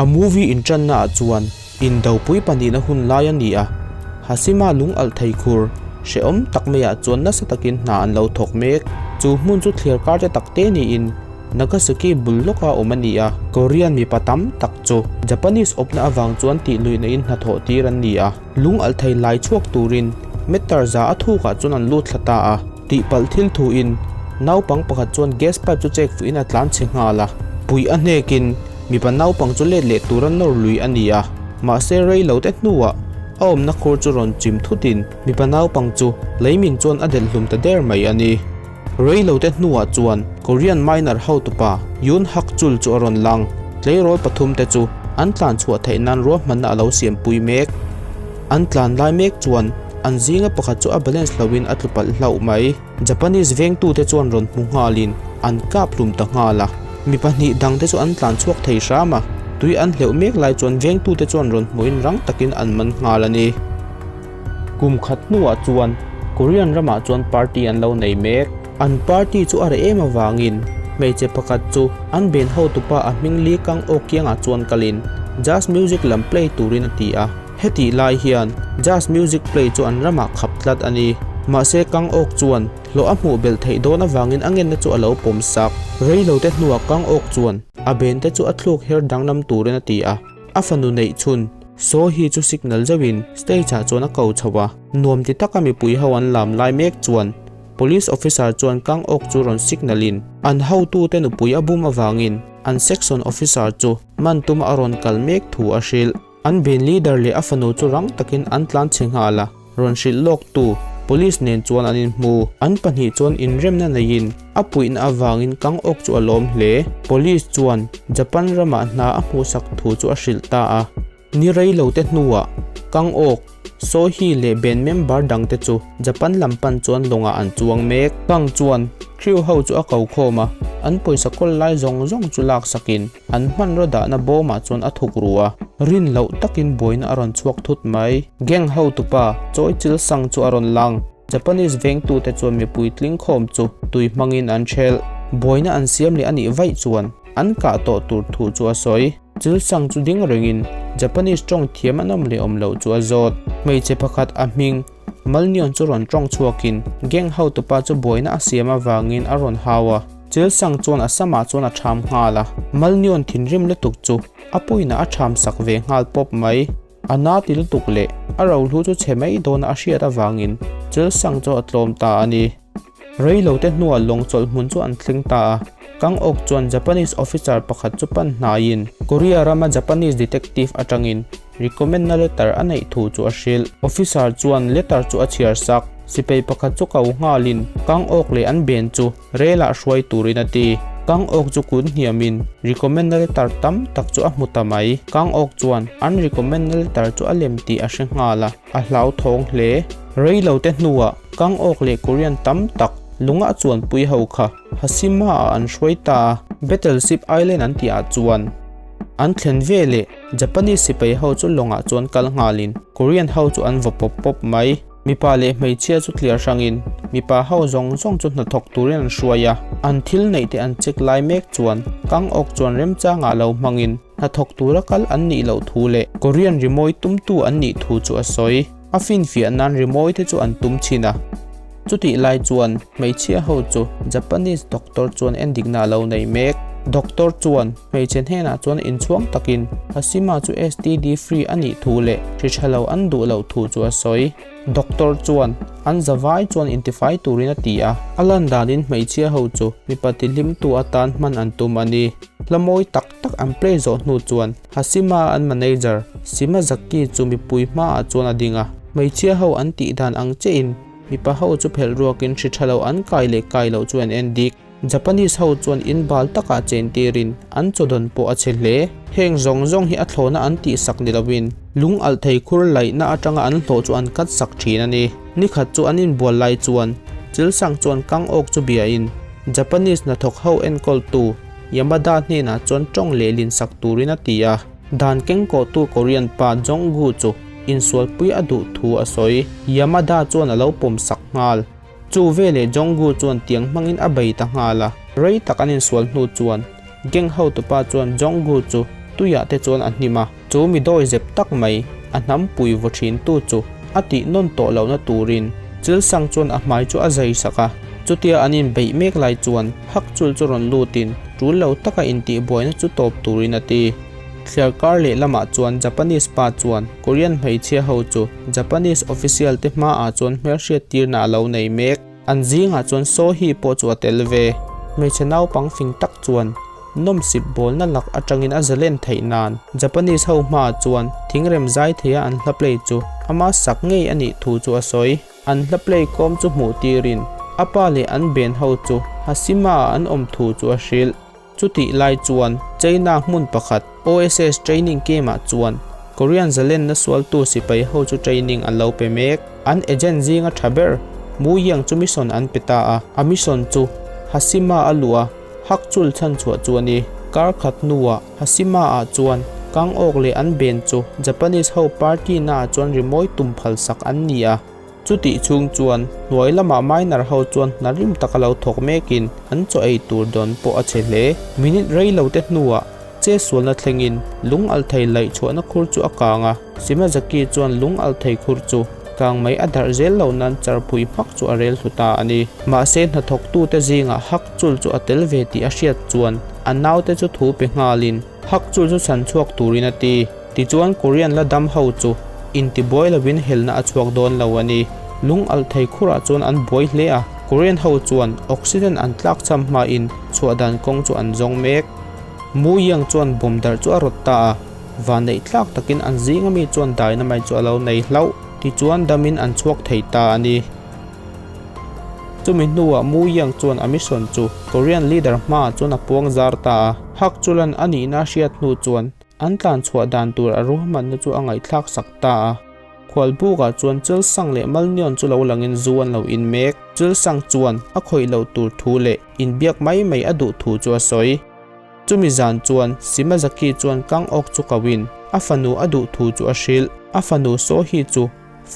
A movie inṭanna ah chuan indopui pahnihna hun lai a ni a, Hasima lung alh thei khur hrehawm tak maiah chuan nasa takin hna an lo thawk mek. Chu hmun chu thliar kar te tak te niin Nagasaki bul lawka awm a ni a, Korean mipa tam tak chu Japanese awpna avang chuan tihluihna in hnathawh tir an ni a, lung alh thei lai chhuak turin meter za a thukah chuan an lut thla ta a. Tihpalh thil thuin naupang pakhat chuan gas pipe chu chek fuhin a tlan chhe nghal a, puih a hnekin mipa naupang chu let leh tura nawr lui a ni a, mahse rei lo te hnuah a awmna khur chu rawn chim thutin mipa naupang chu leimin chuan a delh hlum ta der mai a ni. Rei lo te hnuah chuan Korean miner hotupa Yoon Hak Chul chu a rawn lang, tleirawl pathum te chu an tlan chhuah theih nan ruahmanna a lo siampui mek. An tlan lai mek chuan an zinga pakhat chu a balance loin a tlu palh hlauh mai. Japanese vengtute chuan rawn hmu nghalin an kap hlum ta nghal a. Mi pahnih dangte chu an tlan chhuak thei hram a, tui an hleuh mek lai chuan vengtute chuan rawn hmuhin rang takin an man nghal a ni. Kum khat hnuah chuan Korean ramah chuan party an lo nei mek. An party chu a reh em avangin hmeichhe pakhat chu an ben hotupa a hming Lee Kang Ok kiangah chuan kalin jazz music lam play turin a ti a. Hetih lai hian jazz music play chu an ramah khap tlat a ni. Mahse Kang Ok chuan hlawh a hmuh belh theih dawn avangin a ngenna chu a lo pawm sak. Reilote hnuah Kang Ok chuan a bente chu a thluk her danglam turin a ti a. A fanu neih chhun Saw hi chu signal zeuhin stage ah chuan a ko chho a. Nuam ti taka mipui ho an lam lai mek chuan Police officer chuan Kang Ok chu rawn signal in an hotute nupui a bum avangin an section officer chu man tuma a rawn kal mek thu a hrilh. An band leader leh a fanu chu rang takin an tlan chhe nghal a, rawn hrilh lawk tu Police nen chuan an inhmu. An pahnih chuan inremna neiin a puihna avangin Kang Ok chu a lawm hle. Police chuan Japan ramah hna a hmuhsak thu chu a hrilh ta a. Ni rei lo te hnuah Kang Ok, Sohee leh band member dangte chu Japan lam pan chuan lawngah an chuang mek. Kang chuan crew ho chu a ko khawm a, an pawisa kawl lai zawng zawng chu laksakin An hmanraw dahna bawmah chuan a thuk ru a, rin loh takin buaina a rawn chhuak thut mai. Gang hotupa Choi Chil Sang chu a rawn lang. Japanese vengtute chuan mipui tling khawm chu tui hmangin an ṭhelh. Buaina an siam leh a nih vaih chuan an kah tawh tur thu chu a sawi. Chil Sang chu ding rengin Japanese ṭawng thiam an awm leh awm loh chu a zawt. Hmeichhe pakhat a hming Malnion chu rawn ṭawng chhuakin gang hotupa chu buaina a siam avangin a rawn hau a. Chelsang chuan a samah chuan a ṭham nghal a, Malnion thinrim lutuk chu a puiin a ṭham sak ve nghal pawp mai. A na ti lutuk leh a rohlu chu chhe mai dawna a hriat avangin Chelsang chu a tlawm ta a ni. Reilote hnuah lawng chawlh hmun chu an thleng ta a, Kang Ok chuan Japanese officer pakhat chu pan hnaiin Korea rama Japanese detective atangin recommend na letter a neih thu chu a hrilh. Officer chuan letter chu a chhiar sak. Sipai pakhat chu ko nghalin Kang Ok leh an ben chu Rel-ah hruai turin a ti. Kang Ok chu kun hniamin recommend na letter tam tak chu a hmu ta mai. Kang Ok chuan an recommend na letter chu a lem tih a hre nghal a, a hlauthawng hle. Rei lo te hnuah Kang Ok leh Korean tam tak lunga a chuanpui ho kha Hashima-ah an hruai ta a, Battleship Island an tihah chuan an thlen veleh Japanese sipai ho chu lawngah chuan kal nghalin Korean ho chu an vaw pawp pawp mai. Mipa leh hmeichhia chu tliar hrangin mipa ho zawng zawng chu hnathawk turin an hruai a, an thil neih te an check lai mek chuan Kang Ok chuan remchangah lo hmangin hnathawk tura kal an nih loh thu leh Korean rimawi tumtu an nih thu chu a sawi. A finfiah nan rimawi te chu an tum thin a. Chutih lai chuan hmeichhia ho chu Japanese doctor chuan endikna a lo nei mek. Doctor chuan hmeichhe hnenah chuan inchhuang takin Hasima chu STD free a nih thu leh hri tha lo an duh loh thu chu a sawi. Doctor chuan an zavai chuan intifai turin a ti a, a lan danin hmeichhia ho chu mipa tihlimtu atan hman an tum a ni. Hla mawi tak tak an play zawh hnu chuan Hasima an manager Shimazaki chu mipui hmaah chuan a ding a, hmeichhia ho an tih dan ang chiahin mipa ho chu phelh ruakin hri tha lo an kai leh kai loh chu an en dik. Japanese ho chuan in bal takah chen tirin an chawdawn pawh a chhe hle. Heng zawng zawng hi a thlawhna an tih sak ni loin lung alh thei khur laihna atanga an hlawh chu an cut sak thin a ni. Nikhat chu an inbual lai chuan Chilsang chuan Kang Ok chu biain Japanese hnathawk ho enkawltu Yamada hnenah chuan tawng lehlin sak turin a ti a. Dan kengkawhtu Korean pa Jong-gu chu insualpui a duh thu a sawi. Yamada chuan a lo pawm sak nghal. Chu veleh Jong-gu chuan tiang hmangin a bei ta nghal a. Rei tak an insual hnu chuan gang hotupa chuan Jong-gu chu Tuiah te chuan a hnim a, chu mi dawizep tak mai a hnampui vaw thintu chu a tih nawn tawh lohna turin Chilsang chuan a hmai chu a zai sak a. Chutia an inbeih mek lai chuan Hakchul chu rawn lutin tul lo taka intihbuaina chu tawp turin a ti. Thliarkar lehlamah chuan Japanese pa chuan Korean hmeichhia ho chu Japanese official te hmaah chuan hmelhriat tirna a lo nei mek. An zingah chuan Sohee pawh chu a tel ve. Hmeichhe naupang fing tak chuan nawmsip bawlna lak atangin a zalen theih nan Japanese ho hmaah chuan thingrem zai theia an hla play chu ama sak ngei a nih thu chu a sawi. An hla play kawm chu hmuh tirin a pa leh an ben ho chu Hashima ah an awm thu chu a hrilh. Chutih lai chuan China hmun pakhat OSS training camp ah chuan Korean zalenna sualtu sipai ho chu training an lo pe mek. An agent zinga tha ber Mu Yang chu mission an pe ta a, a mission chu Hashima a luh a hak chul chhan chhuah chu a ni. Kar khat hnuah Hashima ah chuan Kang Awk leh an ben chu Japanese ho party naah chuan rimawi tum phal sak an ni a. Chutih chhung chuan hnuai lamah miner ho chuan hna rim taka lo thawk mekin an chaw ei tur dawn pawh a chhe hle. Minute rei lo te hnuah che sualna thlengin lung alh thei laih chhuahna khur chu a kang a, Shimazaki chuan lung alh thei khur chu kang mai a darh zel lo nan charphui hmak chu a rel hlu ta a ni. Mahse hnathawktute zingah hak chul chu a tel ve tih a hriat chuan a naute chu thu pe nghalin hak chul chu chhan chhuak turin a ti. Tichuan Korean la dam ho chu intibuai lovin helna a chhuak dawn lo a ni. Lung alh thei khurah chuan an buai hle a, Korean ho chuan oxygen an tlak cham hmain chhuah dan kawng chu an zawng mek. Mu Yang chuan bawm darh chu a rawt ta a, vanneih tlak takin an zinga mi chuan dynamite chu a lo nei hlauh. Tichuan damin an chhuak thei ta a ni. Chumi hnuah Mu Yang chuan a mission chu Korean leader hmaah chuan a puang zar ta a. Hak Chulan a nihna a hriat hnu chuan An tlan chhuah dan tur a ruahmanna chu a ngaihthlak sak ta a. Khualbukah chuan Chilsang leh Malnion chu lo langin zu an lo in mek. Chilsang chuan a khawih loh tur thu leh inbiak mai mai a duh thu chu a sawi. Chumi zan chuan Shimazaki chuan Kang Ok chu koin a fanu a duh thu chu a hrilh. A fanu Sohee chu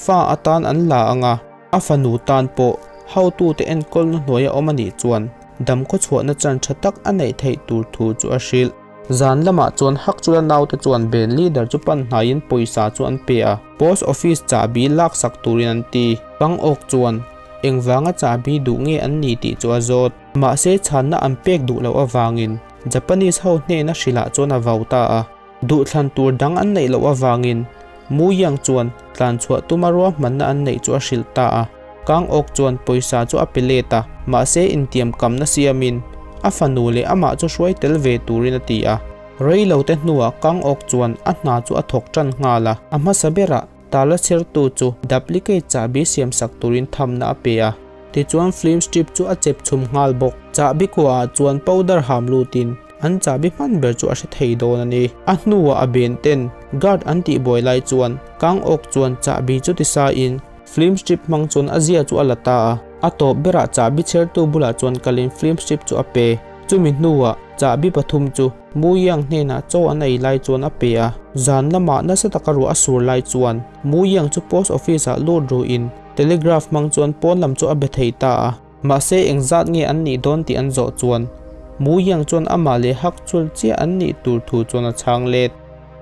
fa atan an la ang a, a fanu tan pawh hotute enkawlna hnuaia awm a nih chuan damkhaw chhuahna chan tha tak a neih theih tur thu chu a hrilh. Zan lamah chuan Hakchula naute chuan Ben leader chu pan hnaiin pawisa chu an pe a, post office chahbi laksak turin an ti. Pang Awk chuan engvanga chahbi duh nge an ni tih chu a zawt. Mahse chhanna an pek duh loh avangin Japanese ho hnena hrilhah chuan a vau ta a. Duhthlan tur dang an neih loh avangin Mu Yang chuan tlanchhuah tuma ruahmanna an neih chu a hrilh ta a. Kang Awk chuan pawisa chu a pe let a, mahse intiam kamna siamin a fanu leh amah chu hruai tel ve turin a ti a. Rei lo te hnuah Kang Awk chuan a hna chu a thawk tan nghal a. A hmasa berah tala chhertu chu duplicate chahbi siamsak turin thamna a pe a. Tichuan film strip chu a chep chhum nghal bawk. Chahbi kuahah chuan powder ham lutin an chahbi hman ber chu a hre thei dawn a ni. A hnuah a ben ten guard an tihbuai lai chuan Kang Awk chuan chahbi chu tisain Film strip hmang chuan a zia chu a la ta a, a tawp berah chahbi chhertu bulah chuan kalin film strip chu a pe. Chumi hnuah chahbi pathum chu Mu Yang hnenah chaw an ei lai chuan a pe a. Zan lamah nasa taka ruah a sur lai chuan Mu Yang chu post office ah lut ruhin telegraph hmang chuan pawn lam chu a be thei ta a. Mahse engzat nge an nih dawn tih an zawh chuan Mu Yang chuan amah leh hak chul chiah an nih tur thu chuan a chhang let.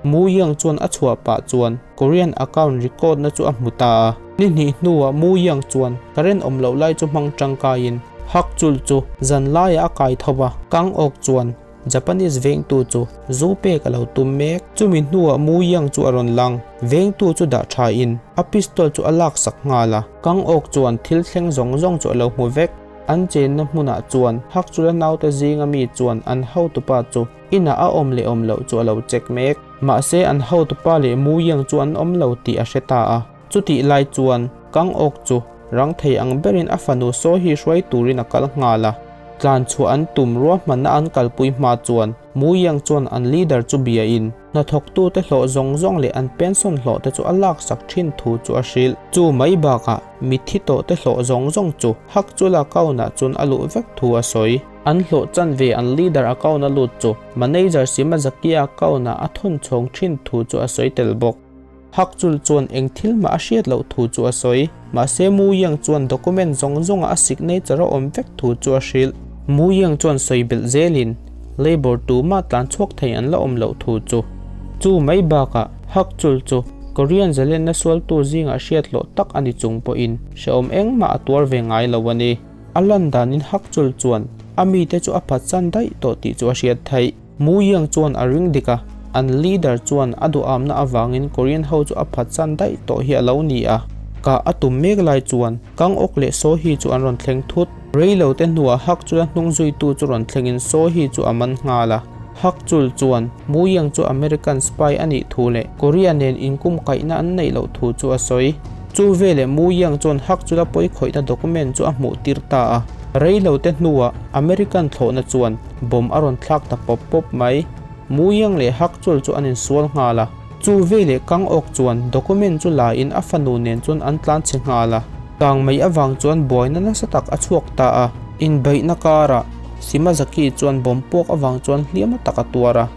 Mu Yang chuan a chhuah pah chuan Korean account record na chu a hmu ta a. Ni hnih hnuah Mu Yang chuan current awm loh lai chu hmang tangkaiin Hak Chul chu zan laiah a kai tho va, Kang Ok chuan Japanese vengtu chu zu pek a lo tum mek. Chumi hnuah Mu Yang chu a rawn lang, vengtu chu dah thain a pistol chu a laksak nghal a. Kang Ok chuan thil thleng zawng zawng chu a lo hmu vek. An chenna hmunah chuan Hak Chula naute zinga mi chuan an hotupa chu Inah a awm leh awm loh chu a lo check mek. Mahse an hotupa leh Mu Yang chu an awm lo tih a hre ta a. Chutih lai chuan Kang Ok chu rang thei ang berin a fanu Saw hi hruai turin a kal nghal a. Tlan chhuah an tum ruahmanna an kalpui hma chuan Mu Yang chuan an leader chu biain hnathawktute hlawh zawng zawng leh an pension hlawh te chu a laksak thin thu chu a hrilh. Chu mai bakah mitthi tawh te hlawh zawng zawng chu Hak Chula account-ah chuan a luh vek thu a sawi. An hlawh chan ve an leader account a lut chu manager Shimazaki-a account ah a thawn chhawng thin thu chu a sawi tel bawk. Hak Chul chuan eng thil mah a hriat loh thu chu a sawi. Mahse Mu Yang chuan document zawng zawngah a signature a awm vek thu chu a hrilh. Mu Yang chuan sawi belh zelin Labour tumah tlan chhuak thei an la awm loh thu chu. Chu mai bakah Hakchul chu Korean zalenna sualtu zingah hriat hlawh tak a ni chung pawhin hrehawm engmah a tuar ve ngai lo a ni. A lan danin Hakchul chuan a mite chu a phatsan daih tawh tih chu a hriat theih. Mu Yang chuan a ring dik a, an leader chuan a duhamna avangin Korean ho chu a phatsan daih tawh hi a lo ni a. Kah a tum mek lai chuan Kang Ok leh So Hee chu an rawn thleng thut. Reilo te hnuah Hakchul a hnung zuitu chu rawn thlengin So Hee chu a man nghal a. Hakchul chuan Mu Yang chu American spy a nih thu leh Korea nen inkum kaihna an neih loh thu chu a sawi. Chu veleh Mu Yang chuan Hakchul a pawi khawihna document chu a hmuh tir ta a. Reilo te hnuah American thlawhna chuan bomb a rawn thlak ta pawp pawp mai. Mu Yang leh Hakchul chu an insual nghal a. Chu veleh Kang Ok chuan document chu la in a fanu nen chuan an tlan chhe nghal a. Kang mai avang chuan buaina nasa tak a chhuak ta a. Inbeihna karah Shimazaki chuan bomb puak avang chuan hliam a tak a tuar a.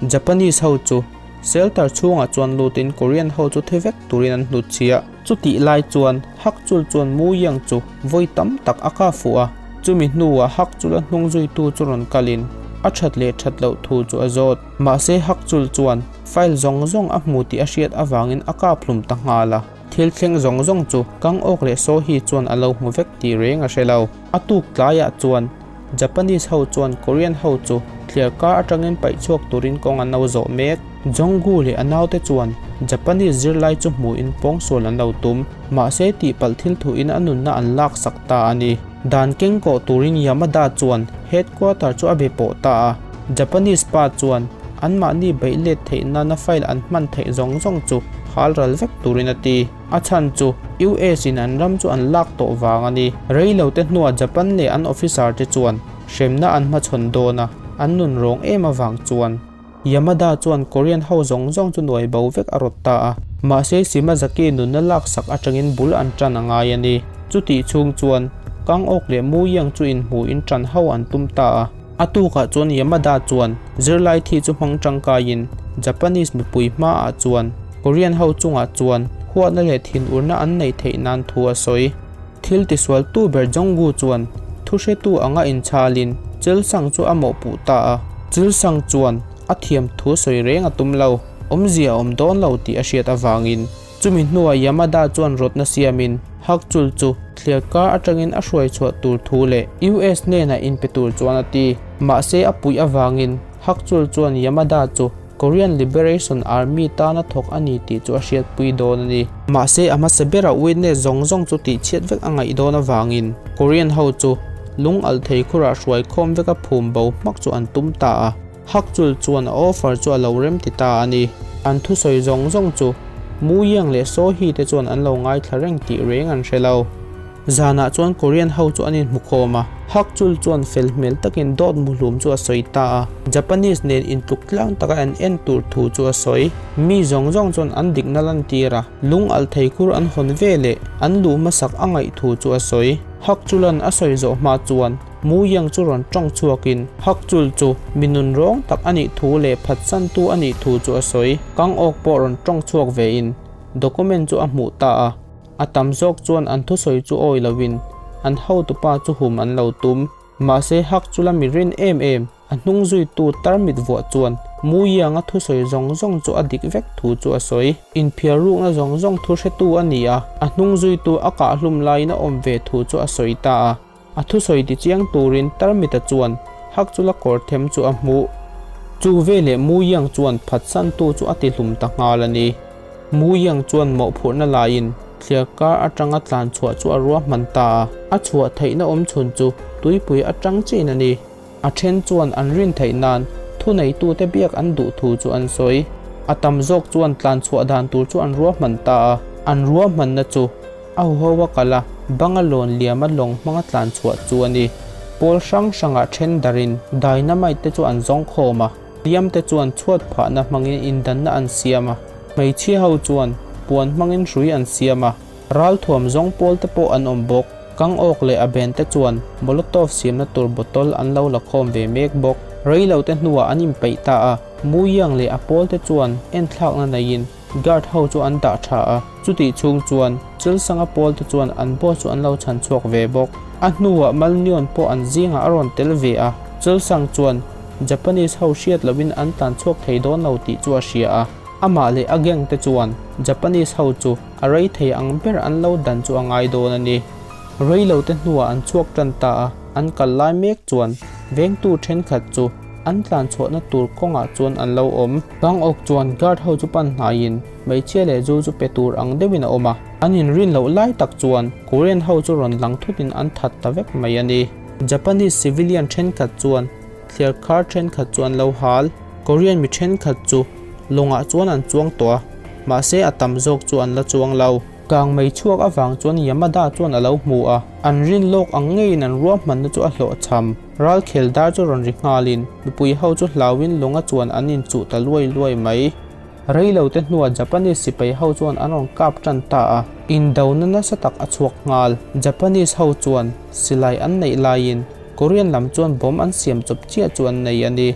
Japanese ho chu shelter chhungah chuan lutin Korean ho chu thi vek turin an hnutchhiah. Chutih lai chuan Hakchul chuan Mu Yang chu vawi tam tak a kah fuh a, chumi hnuah Hakchul a hnung zuitu chu rawn kalin a that leh that loh thu chu a zawt. Mahse Hakchul chuan file zawng zawng a hmu tih a hriat avangin a kap hlum ta nghal a. Thil thleng zawng zawng chu Kang Ok leh So Hee chuan a lo hmu vek tih reng a hre lo. A tuk tlaiah chuan Japanese ho chuan Korean ho chu thliar kar atangin paih chhuak turin kawng an lo zawh mek. Jonggu leh a naute chuan Japanese zirlai chu hmuhin pawngsual an lo tum. Mahse tihpalh thil thuin a nunna an lak sak ta a ni. Dan keng kawh turin Yamada chuan headquarter chu a be pawh ta a. Japanese pa chuan anmahni beih let theih nana file an hman theih zawng zawng chu hal ral vek turin a ti. A chhan chu US in an ram chu an lak tawh vang a ni. Reilo te hnuah Japan leh an officer te chuan hremna an hmachhawn dawn a, an nun rawng em avang chuan Yamada chuan Korean ho zawng zawng chu nuai bo vek a rawt ta a. Mahse Shimazaki nunna laksak atangin bul an tan a ngai a ni. Chutih chhung chuan Kang Ok leh Mu Yang chu inhmuhin tan ho an tum ta a. A tukah chuan Yamada chuan zirlai thi chu hmang tangkaiin Japanese mipui hmaah chuan Korean ho chungah chuan huatna leh thinurna an neih theih nan thu a sawi. Thil tisualtu ber Jonggu chuan thuhretu anga inchhalin Chilsang chu a mawhpuh ta a. Chilsang chuan a thiam thu sawi reng a tum lo, awmzia a awm dawn lo tih a hriat avangin Chumi hnuah Yamada chuan rawtna siamin Hakchul chu thliar kar atangin a hruai chhuah tur thu leh US hnenah inpe tur chuan a ti. Mahse a puih avangin Hakchul chuan Yamada chu Korean Liberation Army tana thawk a ni tih chu a hriatpui dawn a ni. Mahse a hmasa berah witness zawng zawng chu tihchhiat vek a ngaih dawn avangin Korean ho chu lung alh thei khurah hruai khawm veka phum bo hmak chu an tum ta a. Hakchul chuan a offer chu a lo rem ti ta a ni. An thusawi zawng zawng chu Mu Yang leh So Hee te chuan an lo ngaithla reng tih reng an hre lo. Zanah chuan Korean ho chu an inhmu khawm a, Hakchul chuan fel hmel takin dawt muhlum chu a sawi ta a, Japanese nen intluk tlang taka an en tur thu chu a sawi. Mi zawng zawng chuan an dikna lantir a, lung alh thei khur an hawn ve leh an luh hmasak a ngaih thu chu a sawi. Hakchulan a sawi zawh hma chuan Mu Yang chu rawn tawng chhuakin Hakchul chu mi nun rawng tak a nih thu leh phatsantu a nih thu chu a sawi. Kang Awk pawh rawn tawng chhuak vein document chu a hmuh ta a. A tam zawk chuan an thusawi chu awi loin an hotupa chu hum an lo tum. Mahse Hakchula mi rin em em A hnung zuitu tarmit vuah chuan Mu Yang-a thusawi zawng zawng chu a dik vek thu chu a sawi. Inphiar rukna zawng zawng thu hretu a ni a, a hnung zuitu a kahhlum laiin a awm ve thu chu a sawi ta a. A thusawi tichiang turin tarmita chuan Hakchula kawr them chu a hmuh. Chu veleh Mu Yang chuan phatsantu chu a tihlum ta nghal a ni. Mu Yang chuan mawhphurhna laiin thliar kar atanga tlan chhuah chu a ruahman ta a, a chhuah theihna awmchhun chu tuipui atang chin a ni. A then chuan an rin theih nan thuneitute biak an duh thu chu an sawi. A tam zawk chuan tlan chhuah dan tur chu an ruahman ta a. An ruahmanna chu a huho a kal a, banga lawn liama lawng hmanga tlan chhuah chu a ni. Pawl hrang hrangah then darin dynamite te chu an zawng khawm a, hliamte chuan chhuat phahna hmangin indanna an siam a, hmeichhia ho chuan puan hmangin hrui an siam a. Ralthuam zawng pawl te pawh an awm bawk. Kang awk leh a ben te chuan Molotov siamna tur bottle an lo la khawm ve mek bawk. Reilo te hnuah an inpeih ta a, Mu Yang leh a pawl te chuan enthlakna neiin guard ho chu an dah tha a, chutih chhung chuan Chilsanga pawl te chuan an boss chu an lo chhan chhuak ve bawk. A hnuah Malnion pawh an zingah a rawn tel ve a, Chilsang chuan. Japanese ho hriat loin an tlan chhuak thei dawn lo tih chu a hria a. Amah leh a gang te chuan Japanese ho chu a rei thei ang ber an lo dan chu a ngai dawn a ni. Rei lo te hnuah an chhuak tan ta a, an kal lai mek chuan vengtu thenkhat chu an tlan chhuahna tur kawngah chuan an lo awm. Kang Awk chuan guard ho chu pan hnaiin hmeichhia leh zu chu pe tur ang deuhin a awm a. An inrin loh lai tak chuan Korean ho chu rawn lang thutin an that ta vek mai a ni. Japanese civilian thenkhat chuan thliarkar thenkhat chu an lo hal. Korean mi thenkhat chu lawngah chuan an chuang tawh a, mahse a tam zawk chu an la chuang lo. Kang mei chhuak avang chuan Yamada chuan a lo hmu a, an rin lawk ang ngeiin an ruahmanna chu a hlawhchham. Ralkhel dar chu rawn ri nghalin mipui ho chu hlauin lawnga chuan an inchuh ta luai luai mai. Rei lo te hnuah Japanese sipai ho chuan an rawn kap tan ta a, indona nasa tak a chhuak nghal. Japanese ho chuan silai an neih laiin Korean lam chuan bomb an siam chawp chiah chu an nei a ni.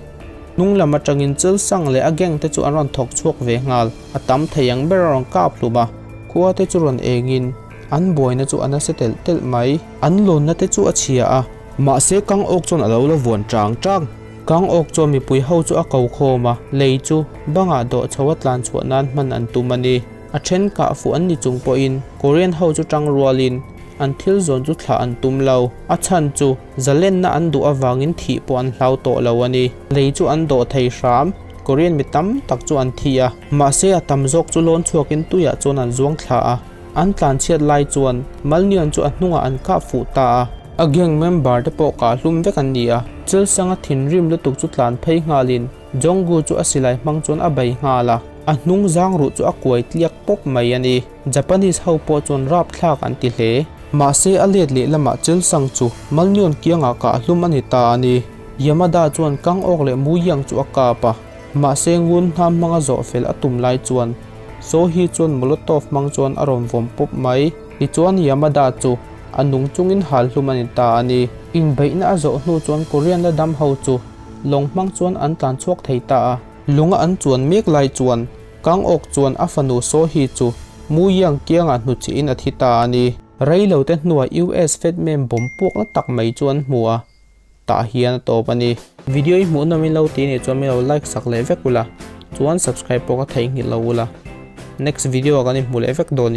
Hnung lam atangin Chilsang leh a gang te chu an rawn thawk chhuak ve nghal. A tam thei ang ber a rawn kap hlum a, khua te chu rawn engin an buaina chu a nasa telh telh mai. An lawnna te chu a chhia a, mahse Kang Awk chuan a lo la vuan chang chang. Kang Awk chuan mipui ho chu a ko khawm a, lei chu bangah dawh chho a tlan chhuah nan hman an tum a ni. A then kah fuh an ni chung pawhin Korean ho chu tang rualin an thil zawn chu thlah an tum lo. A chhan chu zalenna an duh avangin thih pawh an hlau tawh lo a ni. Lei chu an dawh thei hram. Korean mi tam tak chu an thi a, mahse a tam zawk chu lawn chhuakin tuiah chuan an zuang thla a. An tlanchhiat lai chuan Malnion chu a hnungah an kah fuh ta a. A gang member te pawh kah hlum vek an ni a. Chilsanga thinrim lutuk chu tlan phei nghalin Jonggu chu a silai hmang chuan a bei nghal a. A hnung zang ruh chu a kuai tliak pawp mai a ni. Japanese ho pawh chuan rapthlak an ti hle. Mahse a let leh lamah Chilsang chu Malnion kiangah kah hlum a ni ta a ni. Yamada chuan Kang Awk leh Mu Yang chu a kap a. Mahse ngun hnam hmanga zawh fel a tum lai chuan Sohee chuan Molotov hmang chuan a rawn vawm pawp mai. Tichuan Yamada chu a nung chungin hal hlum a ni ta a ni. Inbeihna a zawh hnu chuan Korean la dam ho chu lawng hmang chuan an tlan chhuak thei ta a. Lunga an chuan mek lai chuan Kang Awk chuan a fanu Sohee chu Mu Yang kiangah hnuchhihin a thi ta a ni. Rei lo te hnuah US Fed-men bomb puak na tak mai chu an hmu a, tah hian a tawp a ni. Video i hmuh nawm in lo ti nih chuan min lo like sak leh vek ula, chuan subscribe pawh ka theihnghilh lo ula. Next video ah kan inhmu leh vek dawn nia.